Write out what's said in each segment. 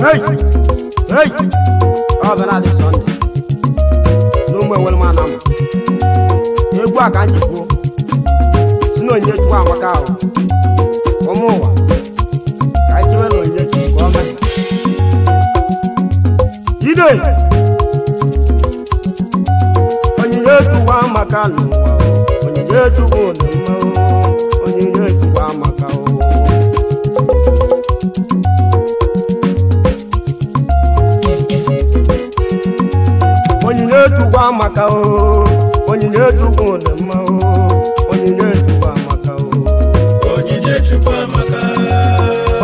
Hey! Hey! Ọ bụ na-adị Sọnde n'ụmụ enwere m anam egwu a ka m ji kwuo si na onyinye Chukwu amaka ahụ. Ụmụ ụwa, ka anyị chewe na onyinye Chukwu ka ọ mee ide. Onyinye Chukwu amaka n'ụwa o. Onyinye Chukwu dị mma o. Onyinye Chukwu amaka o. Onyinye Chukwu amaka o. Onyinye Chukwu dị mma o. Onyinye Chukwu amaka o. Onyinye Chukwu amaka.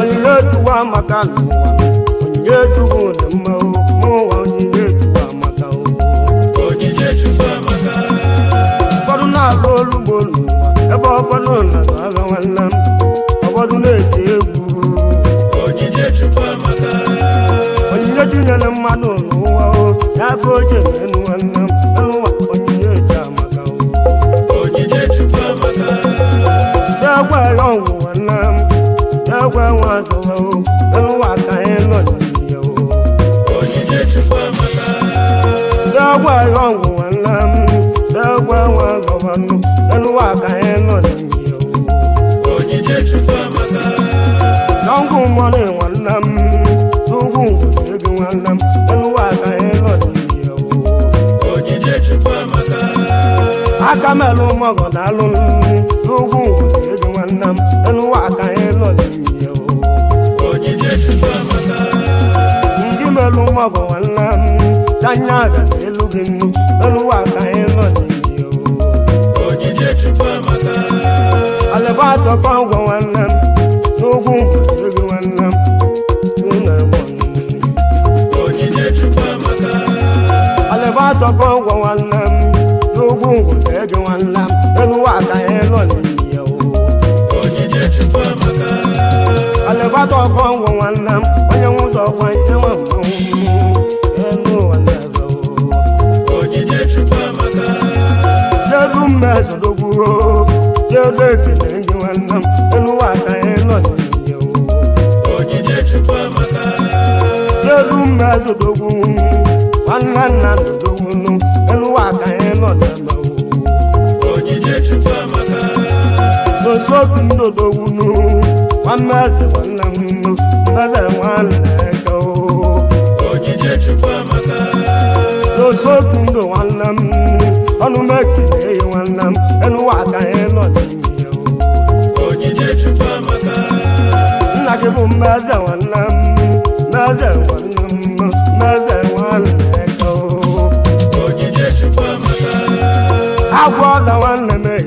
Onyinye Chukwu amaka n'ụwa. Onyinye Chukwu dị mma o. N'ụwa, onyinye Chukwu amaka o. Onyinye Chukwu amaka. Ụfọdụ na-alụ olu ugbo n'ụwa, ebe ụfọdụ na-azụ ahịa, nwanne m. Ụfọdụ na-eti egwu. Onyinye Chukwu amaka. Onyinye chinyere mmadụ n'ụwa o, ya ka o ji eme, nwanne m. N'ụwa, onyinye chi amaka o. Onyinye Chukwu amaka. Ekwe ya ọgwụ, nwanne m. Ekwe nwa azụwa o. N'ụwa ka anyị nọ n'ihe o. Onyinye Chukwu amaka. Ekwe ya ọgwụ, nwanne m. Ekwe nwa azụwa nụ. N'ụwa ka anyị nọ n'ihe o. Onyinye Chukwu amaka. N'ọgwụ mmanụ, nwanne m. N'ugwu ngwere gị, nwanne m. N'ụwa ka anyị nọ n'ihe o. Onyinye Chukwu amaka. Aka melụ mọgọ na-alụ n'ugwu ngwere gị, nwanne m. N'ụwa ka anyị nọ n'ihe o. Onyinye Chukwu amaka. Ndị melụ mọgọ, nwanne m, sanya gara elu gị nnu. N'ụwa ka anyị nọ n'ihe o. Onyinye Chukwu amaka. Alịba atọkọ ọgwụ, nwanne m. N'ugwu ngwere gị, nwanne m. Nna m ọnụnụ. Onyinye Chukwu amaka. Alịba atọkọ ọgwụ, nwanne m. N'ugwu ngwere gị, nwanne m. N'ụwa ka anyị nọ n'ihe o. Onyinye Chukwu amaka. Alịba atọkọ ọgwụ, nwanne m. Onye nwụzọ ọgwa nke nwa mmanwụ elu ụwa na-ebe o. Onyinye Chukwu amaka. Jedu mmezodogwu, jedu ekele gị, nwanne m. N'ụwa ka anyị nọ n'ihe o. Onyinye Chukwu amaka. Jedu mmezodogwu, nwanne nna dodogwu. N'ụwa ka anyị nọ n'eme o. Onyinye Chukwu amaka. N'otu ndodogwu, nwanne eze, nwanne m, mmeze nwanne ka o. Onyinye Chukwu amaka. N'otu ndụ, nwanne m, ọnụ m ekele ya, nwanne m. N'ụwa ka anyị nọ n'ihe o. Onyinye Chukwu amaka. Nna gị bụ mmeze, nwanne m. Mmeze, nwanne m. Mmeze nwanne ka o. Onyinye Chukwu amaka. Agwọ ọla, nwanne m eyi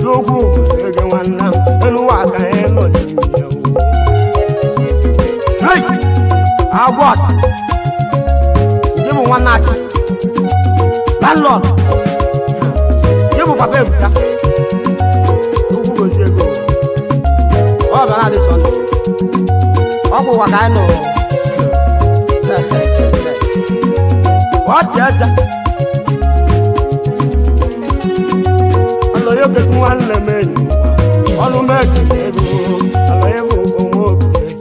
n'ugwu ege, nwanne m. N'ụwa ka anyị nọ n'ihe o. Hey! Agwọ ọla, gị bụ nwanne achị landlord, gị bụ papa Ebuka. Ugwu gozi ego. Ọ bịara adị Sọnde. Ọ bụ ụwa ka anyị nọ. Ọ dị eze. Alọ ya oketu, nwanne m enyi. Ọnụ m ekele ego. Alọ ya bụ onwe oketu.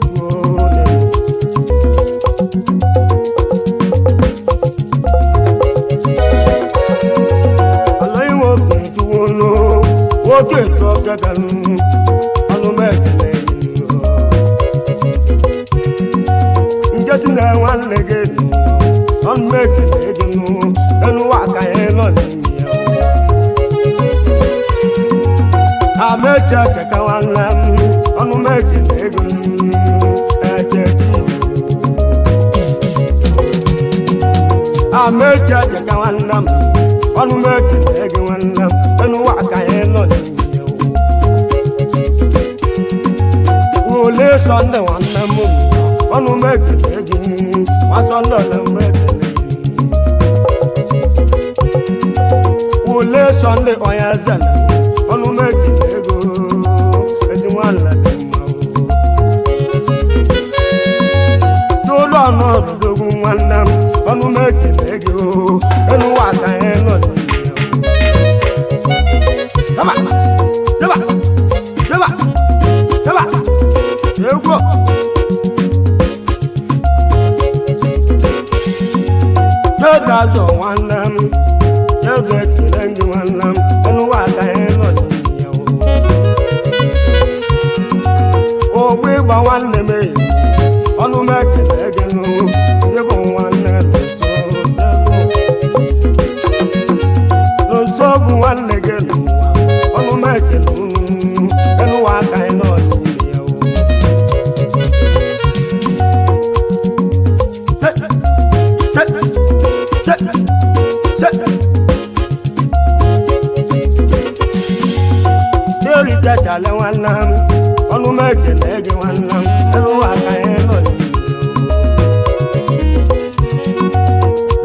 Alọ ya nwoke tuwonu nwoke etu ọkaka. Ọnụ m ekele ego. Nke si na nwanne gị, ọnụ m ekele gị nụ. Elu aka ya nọ n'ime ya. Ameche keke, nwanne m, ọnụ m ekele ego eche. Ameche keke, nwanne m, ọnụ m ekele gị, nwanne m. Elu aka ya nọ n'ime ya. Wole Sọnde, nwanne m, ọnụ m ekele gị. Nwa Sọnde, ọnụ m ekele gị. Wole Sọnde, onye eze, ọnụ m ekele ego. Ezi nwanne dị mma o. Tolu ọnụ ọdụdogwu, nwanne m, ọnụ m ekele gị o. Enu ụwa ka anyị nọ n'ime ya o. Daba, daba, daba, daba, egwu. Chedu azọ nwanne m, chedu ekele gị nwanne m, ọnụwa aka anyị nọ n'ime ya o. Ogbu ịgba nwanne m eyi, ọnụ m ekele gị nụ, ndị bụ nwanne nso. Nso bụ nwanne gị n'ụwa, ọnụ m ekele unu, ọnụwa aka anyị nọ n'ime ya o. Se, se, se, se. Lórí jẹjàlẹ nwanne m, ọnụ m ekele gị nwanne m, elu aka anyị nọ n'ime.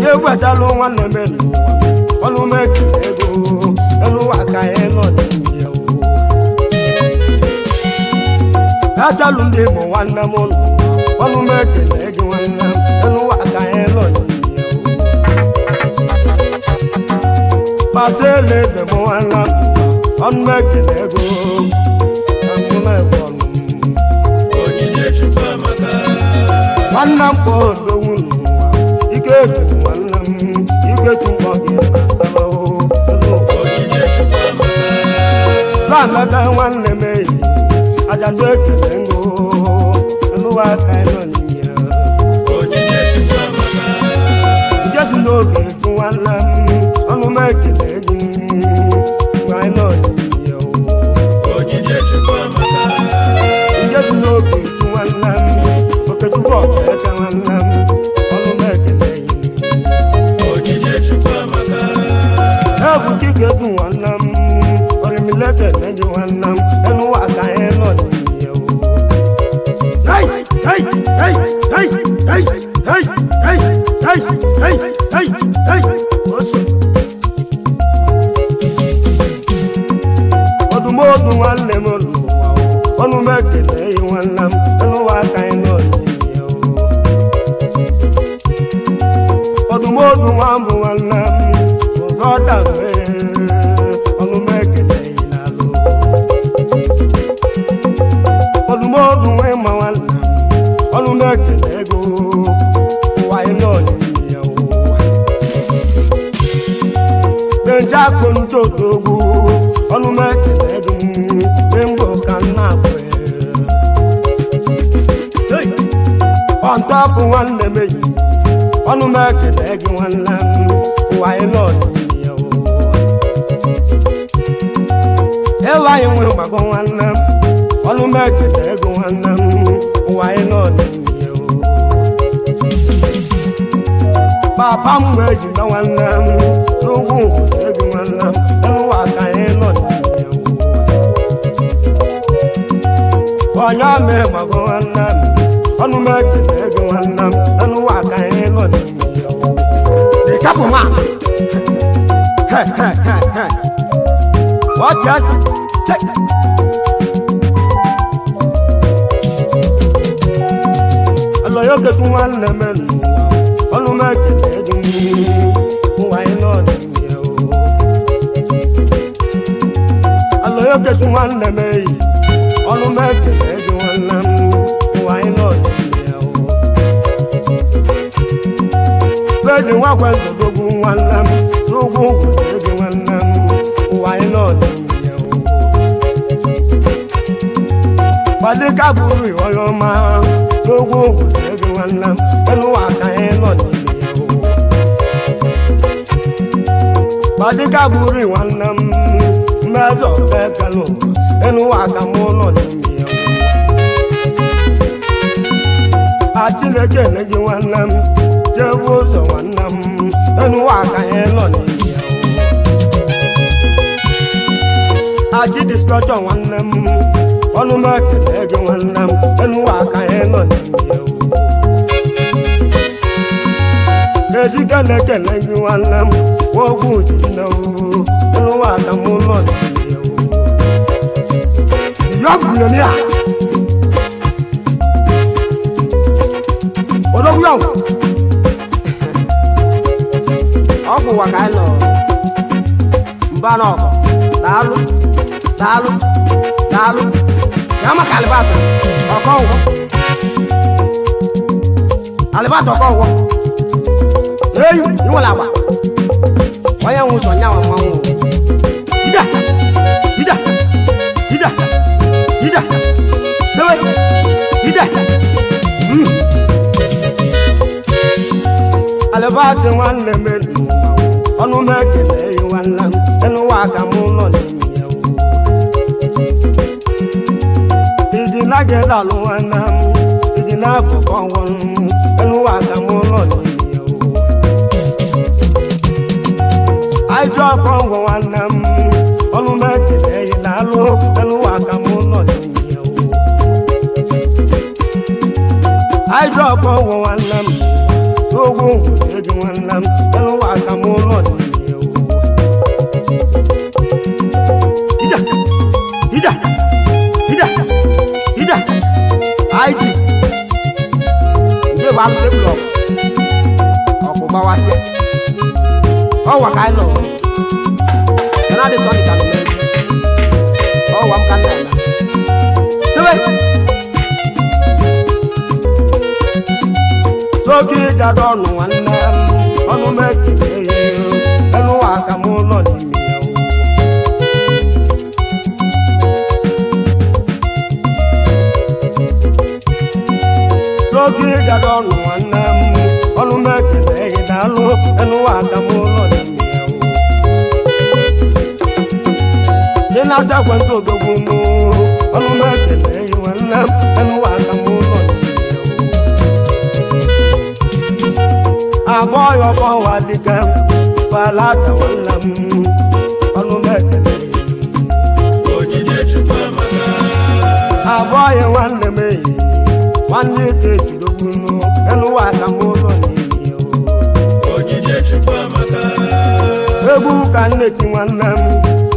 Ya egwesalụ nwanne m n'ụwa, ọnụ m ekele ego, elu aka anyị nọ n'ime o. Asalụ ndị Igbo nwanne m n'ụwa, ọnụ m ekele gị nwanne m, elu aka anyị nọ n'ime o. Pasele eze m nwanne m, ọnụ m ekele ego, na mụ na-ekwe ọnụ m. Onyinye Chukwu amaka. Nwanne m kpọọ odogwu n'ụwa, ike chukwu nwanne m, ike chukwu gị na-asala o. Onyinye Chukwu amaka. Na-anata nwanne m eyi, ajadu ekele ngo, n'ụwa aka anyị nọ n'ime ya. Onyinye Chukwu amaka. Jesu n'oge ekwu nwanne m, ọnụ m ekele gị, mgbe anyị nọ n'ime ya o. Onyinye Chukwu amaka. Jesu n'oge ekwu nwanne m, Okechukwu ọkaaka nwanne m, ọnụ m ekele gị. Onyinye Chukwu amaka. Ebu kike bụ nwanne m, orimilete gị nwanne m, enu aka anyị nọ n'ime ya o. Hey, hey, hey, hey, hey, hey, hey, hey, hey, hey, hey, osu. Ọdụmọdụ nwanne m n'ụwa o, ọnụ m ekele gị nwanne m, enu aka anyị nọ n'ime ya o. Ọdụmọdụ nwa mbụ nwanne m, brọda m ee, ọnụ m ekele gị n'alụ. Ọdụmọdụ nwa ịma nwanne m, ọnụ m ekele ego, ụwa anyị nọ n'ime ya o. Benja konjodogwu, ọnụ m ekele gị, mgbe ka m na-akpọ ya. Ọntọpụ nwanne m eyi, ọnụ m ekele gị nwanne m, ụwa anyị nọ n'ime ya o. Ewe anyị nwere mgbagọ nwanne m, ọnụ m ekele gị nwanne m, ụwa anyị nọ n'ime ya o. Papa m wee jide nwanne m, n'ugwu nwere gị nwanne m, ụwa ka anyị nọ n'ime ya o. Onye ama ịgbago nwanne m, ọnụ m ekele gị nwanne m, ụwa ka anyị nọ n'ime ya o. The couple man. Hey, hey, hey, hey. What just? Check. Alọ yóò kẹ́tù nwanne m n'ụwa, ọnụ m ekele gị, ụwa anyị nọ n'ime ya o. Alọ yóò kẹ́tù nwanne m eyi, ọnụ m ekele gị nwanne m, ụwa anyị nọ n'ime ya o. Fedi nwakwe nzọdogwu nwanne m, n'ugwu gwụrụ gị nwanne m, ụwa anyị nọ n'ime ya o. Gbadika bụrụ onye ọma, n'ugwu gwụrụ gị nwanne m, elu aka anyị nọ n'ime ya o. Gbadika bụrụ nwanne m, mmejọ bekelu, elu aka mụ nọ n'ime ya o. A Chineke ele gị nwanne m, jebu ụzọ nwanne m, elu aka anyị nọ n'ime ya o. Achị diskọtọ nwanne m, ọnụ m ekele gị nwanne m, elu aka anyị nọ n'ime ya o. Ejike na-ekele gị nwanne m, ogwu ji nne o, elu aka mụ nọ n'ime ya o. Yọgwụ ya odogwu yọgwụ ọgwụ ụwa ka anyị nọ mba n'ọgọ. Daalụ, daalụ, daalụ ya maka alịbatụ ọkọngwọ, alịbatụ ọkọngwọ. Eyi. Ịnwere agba onye nwe ụzọ nyanwa mmanwụ. Ida ida ida ida sewe ida. Alibati nwanne m enu ọnụ m ekele nwanne m enu wa ka mụ nọ n'ime ya. Ìdí lágẹ̀dà ló nwanne m ìdí n'akụkọ ọnwụ enu wa ka mụ nọ n'ime ya. Àìjọ ọkọ ngwọ nwanne m ọnụ m ekele na-alụ enu wa ka mụ nọ n'ime ya. Àìjọ ọkọ ngwọ nwanne m n'ogwu eji nwanne m elu ụwa ka mụ nọ n'ime ya. Ida ida ida ida aiji ndị bụ alụsị blọk ọkụ gbawasịa ọwa ka anyị nọ na adị sọnị ka nọ n'egwu ọwa m ka nna eme sebe. Sókè ìjàdọ̀ ọ̀nù nwanne m ọnụ m ekele ya elu ụwa ka mụ nọ n'ime ya. Sókè ìjàdọ̀ ọ̀nù nwanne m ọnụ m ekele ya daalụ elu ụwa ka mụ nọ n'ime ya. Dị na-asa ekwentị odogwu mụ ọnụ m ekele ya nwanne m elu ụwa ka mụ nọ n'ime ya. Abọ́yọ̀ kọ́ wa dìkẹ́ falata wọn lam ọnụ mẹ́kẹ̀lẹ́. Onyinye Chukwu amaka. Abọ́yọ̀ nwanne m eyi nwanne ete ejidogwu enu wa ka mụ nọ n'ime o. Onyinye Chukwu amaka. Egwu ka nne ti nwanne m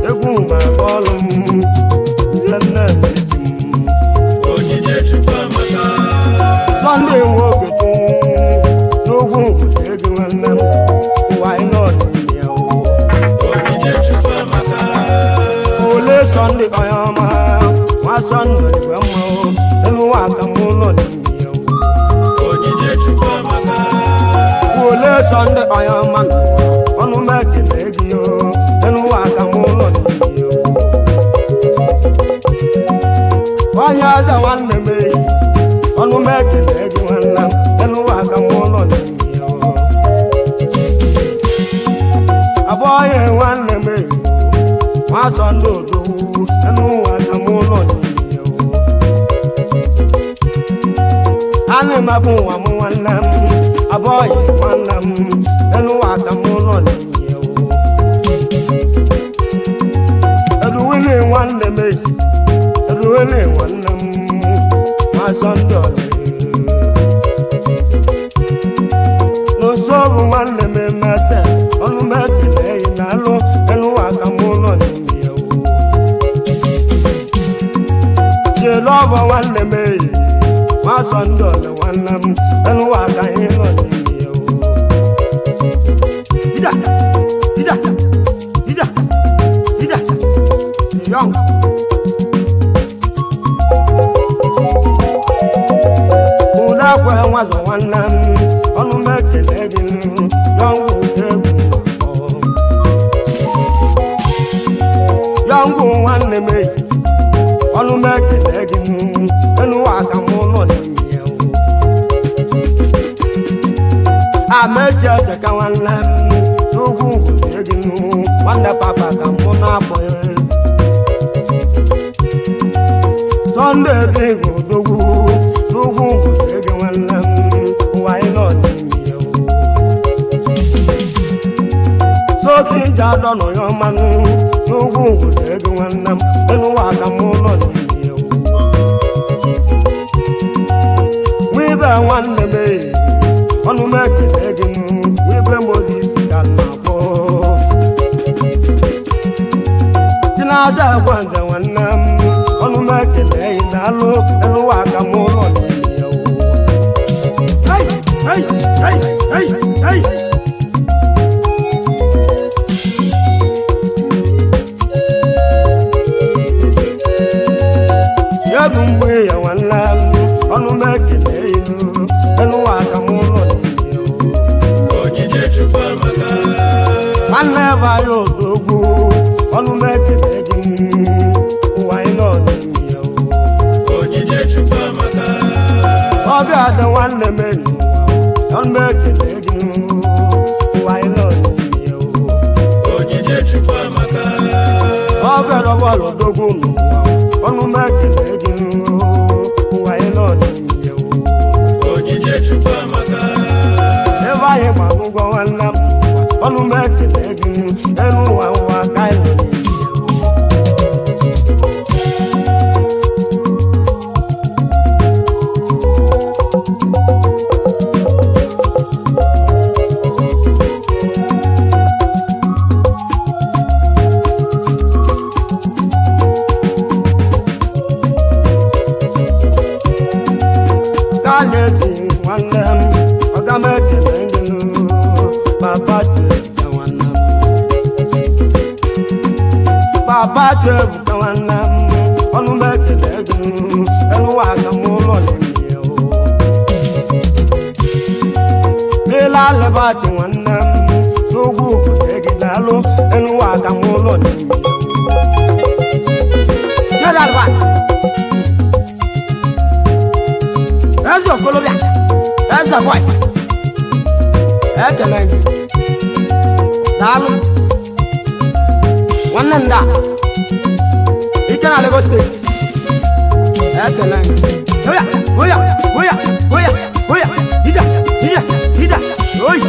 egwu ma bọọlụ m ihe nne m eti m. Onyinye Chukwu amaka. Sọnde nwoke tụ n'ugwu nkwute gị nwanne m ụwa anyị nọ n'ime o. Onyinye Chukwu amaka. Ole Sọnde onye ọma nwa Sọnde igwe mma o elu ụwa ka mụ nọ n'ime o. Onyinye Chukwu amaka. Ole Sọnde onye ọma nọ ọnụ m ekele gị o elu ụwa ka mụ nọ n'ime o. Onye ọzọ nwanne m eyi ọnụ m ekele gị nwanne m elu ụwa ka mụ nọ n'ime o. Abụọghị nwanne m eyi nwa Sọnde odogwu elu ụwa ka mụ nọ n'ime o. Ana m abụ nwa m nwanne m abụọghị nwanne m elu ụwa ka mụ nọ n'ime o. Eduwele nwanne m eyi eduwele nwanne m nwa Sọnde ọlị n'ụsọ bụ nwanne m emese ọnụ m ekele yi na-alụ elu ụwa ka mụ nọ n'ime o. Jelu ọbọ nwanne m eyi nwa Sọnde ọlị nwanne m elu ụwa ka anyị nọ n'ime o. Ida ida ida ida yọng. Ụda akwa nwazọ nwanne m ọnụ m ekele gị yọngwụ egwu yọngwụ nwanne m eyi ọnụ m ekele gị elu ụwa ka mụ nọ n'ime ya o. Amechi echeka nwanne m n'ugwu ngwụzie gị nwanne papa ka mụ na-akpọ ya. Sọnde dị odogwu n'ugwu ngwụzie gị nwanne m ụwa anyị nọ n'ime ya o. Soki nje adọ nọ ya ọmanụ n'ugwu ngwụzie gị nwanne m elu ụwa ka mụ nọ n'ime ya o. Nwibe nwanne m eyi ọnụ m ekele gị nwibe Mozis ka m na-akpọ. Dị na-aza ekwentị nwanne m ọnụ m ekele gị daalụ elu ụwa ka mụ nọ n'ime ya o. Hey, hey, hey, hey, hey. Ya bụ mgbe ya nwanne m ọnụ m ekele ilu elu ụwa ka mụ nọ n'ime ya o. Onyinye Chukwu amaka. Nwanne ebe anyị odogwu, ọnụ m ekele gị, ụwa anyị nọ n'ime ya o. Onyinye Chukwu amaka. Ọ ga-adị nwanne m enyi ụwa, ọnụ m ekele gị, ụwa anyị nọ n'ime ya o. Onyinye Chukwu amaka. Ọ bịara bọọlụ odogwu n'ụwa, ọnụ m ekele gị, ụwa anyị nọ n'ime ya o. Onyinye Chukwu amaka. Ebe anyị gbara ụgwọ nwanne m, ọnụ m ekele gị, elu ụwa ụwa ka anyị nọ n'ime ya o. Ka na-esi nwanne m, ọga m ekele gị, papa Chukwuka nwanne m, papa Chukwuka nwanne m, ọnụ m ekele gị, elu ụwa ka m ụlọ n'ime ya o. N'ile alịbati nwanne m, n'ugwu obodo gị daalụ, elu ụwa ka m ụlọ n'ime ya o. N'ile alịbati eze okolobịa, eze voice, ekele gị, daalụ nwanne m da ike na Lagos State, ekele gị. Oya oya oya oya oya, ija ija ija oyi.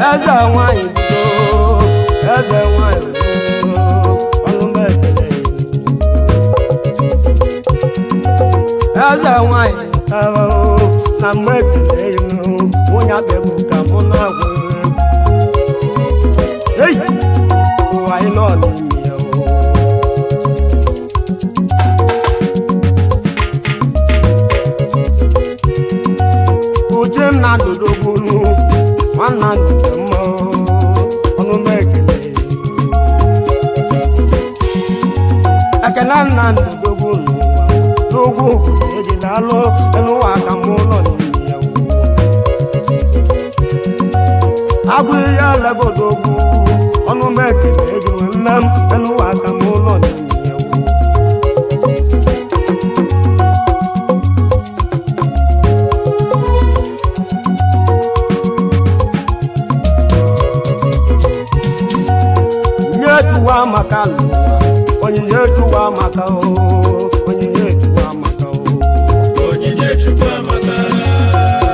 Eze nwanyị bido, eze nwanyị bido, ọnụ m ekele. Eze nwanyị tara o, na m ekele ilu, nwunye abịabụ ka mụ na-agwa egwu. Ei, ụwa anyị nọ n'ime ya o. Uche nna dodogbunu, nwanna ndụdụ mma, ọnụ m ekele. Ekele nna ndodogbunu n'ugwu eji daalụ, elu ụwa ka mụ nọ n'ime ya o. Agụ ihe legodogwu, ọnụ m ekele gị nwanne m, elu ụwa ka mụ nọ n'ime ya o. Onyinye Chukwu amaka n'ụwa, onyinye Chukwu amaka o, onyinye Chukwu amaka o. Onyinye Chukwu amaka.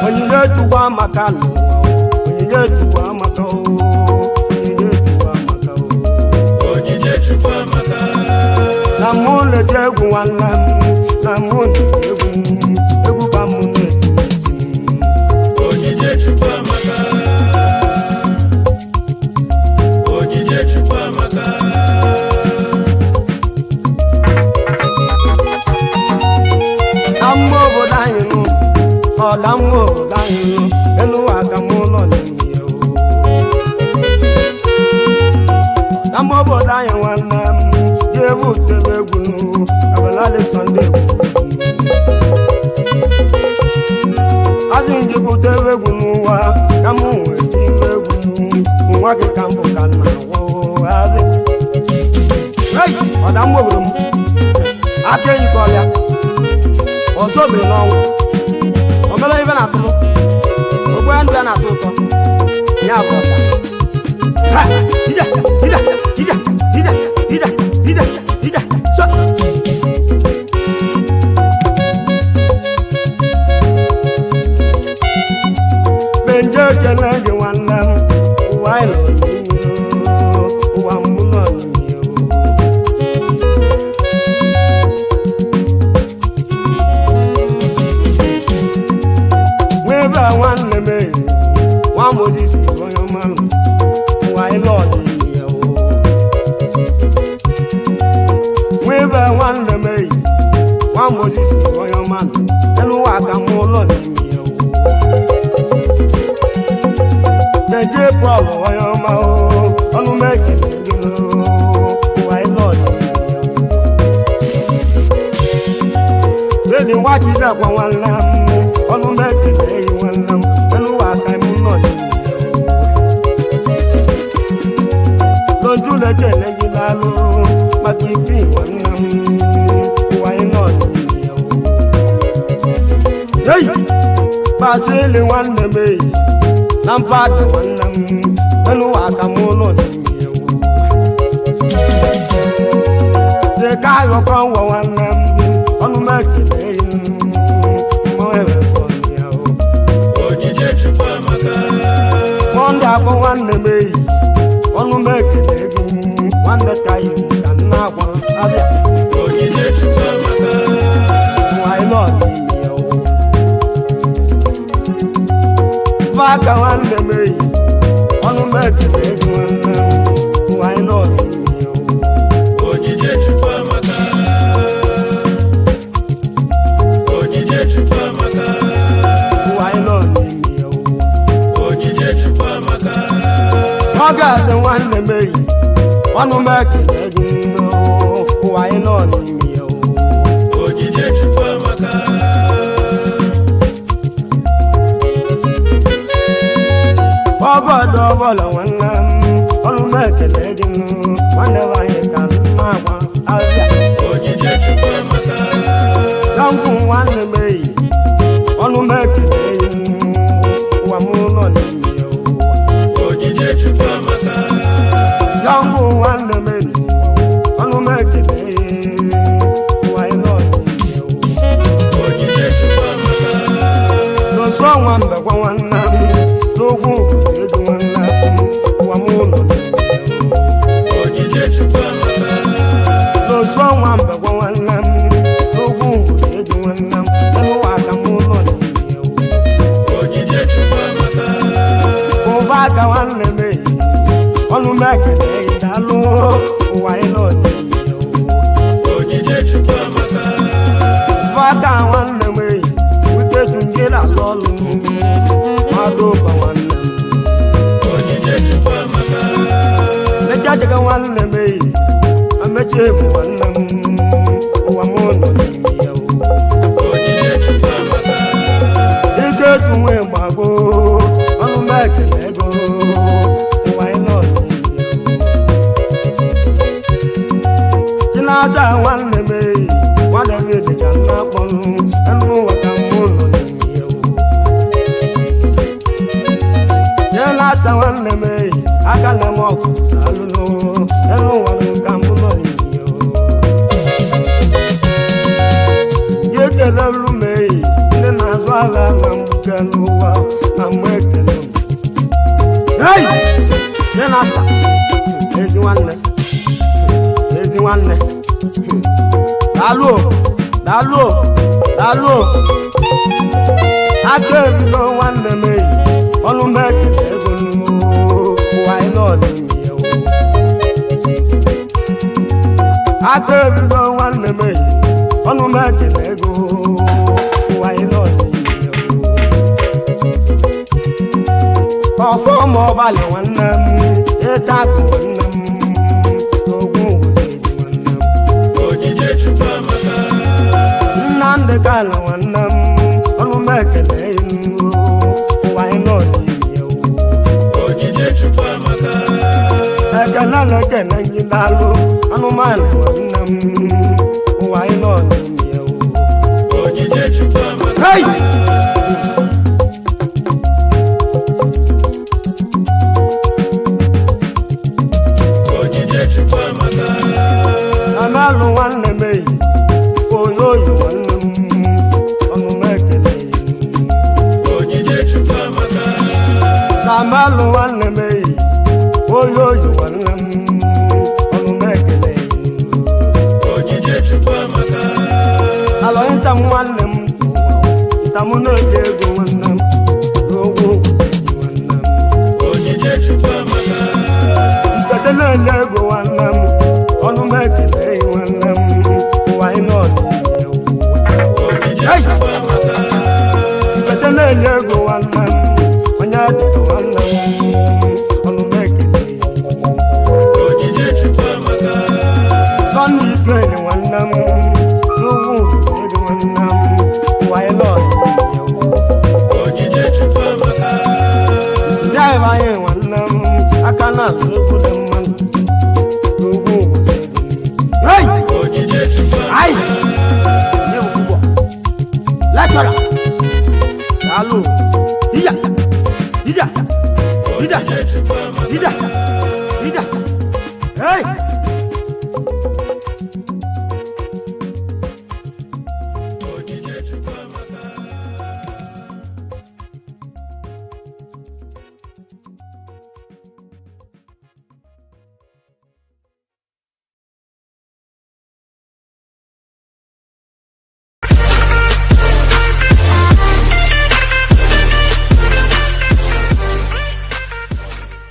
Onyinye Chukwu amaka n'ụwa, onyinye Chukwu amaka o, onyinye Chukwu amaka o. Onyinye Chukwu amaka. Na mụ na-eti egwu nwanne m, na mụ na-eti egwu, egwu ka mụ na-eti eti m. Onyinye Chukwu amaka. Onyinye Chukwu amaka. Na mma obodo anyị nụ, ọda mma obodo anyị nụ, elu ụwa ka mụ nọ n'ime ya o. Na mma obodo anyị nwanne m, ji egwu tebe egwu nụ, abalị Sọnde egwu. Asị m gị bute egwu n'ụwa, ka mụ nwee tiwe egwu nụ, nwa gị ka mbụ ka nna gwụ adị. Ei, ọda mma obodo m, aka enyi ka ọlịa ọzọ biri n'ọnwụ omere ibe na-atụrụ ogbe ndụ ya na-atọ ụtọ ya bụ ọda. Ha, ije ije ije ije ije ije ije so. Benje ekele gị nwanne m, ụwa anyị nọ n'ime o, ụwa mụ nọ n'ime o. Nwebe a nwanne m enyi, nwa Moses onye ọma nụ, ụwa anyị nọ n'ime ya o. Nwebe a nwanne m enyi, nwa Moses onye ọma nụ, elu ụwa ka mụ nọ n'ime ya o. Deje Paul onye ọma o, ọnụ m ekele gị o. Na-ekele gị, daalụ maka ibi nwanne m. Ụwa anyị nọ n'ime ya. Hey! Basili nwanne m eyi na mpadụ nwanne m enu aka m nọ n'ime ya. Dị ka ayọkọ nwa nwanne m, ọnụ m ekele mmanwụ ebe ya. Onyinye Chukwu amaka. Mọnde akpọ nwanne m eyi, ọnụ m ekele gị nwanne, ka yi ka nna agwa abịa. Onyinye Chukwu amaka. Anyị nọ n'ime ya. Aka nwanne m eyi, ọnụ m ekele gị nwanne m, anyị nọ n'ime ya. Onyinye Chukwu amaka. Onyinye Chukwu amaka. Anyị nọ n'ime ya. Onyinye Chukwu amaka. Ọ ga-adị nwanne m eyi, ọnụ m ekele gị, ụwa anyị nọ n'ime ya. Onyinye Chukwu amaka. Ọgọdọ ọbọla nwanne m, ọnụ m ekele gị nwanne m, anyị ka m na-agwa abịa. Onyinye Chukwu amaka. Na nkwụ nwanne m eyi, ọnụ m ekele gị, ụwa m nọ n'ime ya. Onyinye Chukwu amaka. Ya nkwụ nwanne m eyi, ọnụ m ekele gị, ụwa anyị nọ n'ime ya. Onyinye Chukwu amaka. N'oso nwa mbekwa nwanne m n'ogwu ego nwanne m, ụwa m nọ n'ime ya. Onyinye Chukwu amaka. N'otu ọnwa mbekwa nwanne m n'ogwu ego nwanne m, elu aka m nọ n'ime ya. Onyinye Chukwu amaka. Ụba aka nwanne m eyi, ọnụ m ekele gị, daalụ, ụwa anyị nọ n'ime ya. Onyinye Chukwu amaka. Ụba aka nwanne m eyi, wute tụnjere ala ọlụ mmadụ ụba nwanne m. Onyinye Chukwu amaka. Mecha jega nwanne m eyi, amechi ebu nwanne m, ụwa m nọ n'ime ya. Onyinye Chukwu amaka. Ike tunwe gbago, ọnụ m ekele ego, ụwa anyị nọ n'ime ya. Chinaza nwanne m eyi, nwanne m dị ka nna akpọnụ enu ụwa ka mụ nọ n'ime ya. Chinasa nwanne m eyi, aka na m ọgụ alụnụ enu ụwa ka mụ nọ n'ime ya. Ya ekelelu m eyi, ndị na-azụ ahịa na mgbuke n'ụwa na mgbe ekele m. Hey! Chinasa, ezi nwanne, ezi nwanne, daalụ o, daalụ o, daalụ o. Aka ebido nwanne m eyi, ọnụ m ekele ego ụwa anyị nọ n'ime ya. Aka ebido nwanne m eyi, ọnụ m ekele ego, ụwa anyị nọ n'ime ya. Ọfọ ma ọbalị nwanne m, ịta akụ nwanne m, ogwu ngwụzi nwanne m. Onyinye Chukwu amaka. Nnamdị Kanụ nwanne m, ọnụ m ekele ụwa anyị nọ n'ime ya. Onyinye Chukwu amaka. Ekele na ekele gị, daalụ anụmanụ nwanne m, ụwa anyị nọ n'ime ya. Onyinye Chukwu amaka. Hey! Onyinye Chukwu amaka. Amalụ nwanne m eyi, oyoyo nwanne m, ọnụ m ekele. Onyinye Chukwu amaka. Amalụ nwanne m eyi, oyoyo nwanne m, ọnụ m ekele. Onyinye Chukwu amaka. Alọ nta m nwanne m, nta m na-eji ego nwanne m, n'ogwu nwanne m. Onyinye Chukwu amaka. Mpete na-enye ego nwanne m, ọnụ m ekele nwanne m, ụwa anyị nọ n'ime ya. Onyinye Chukwu amaka. Mpete na-enye ego nwanne m, onye dịka nwanne m, ọnụ m ekele. Onyinye Chukwu amaka. Tọ́nù ike ni nwanne m, n'ugwu ego nwanne m, ụwa anyị nọ n'ime ya. Onyinye Chukwu amaka. Ndị anyị nwanne m, aka na-azụ egwu dị mma. Hey!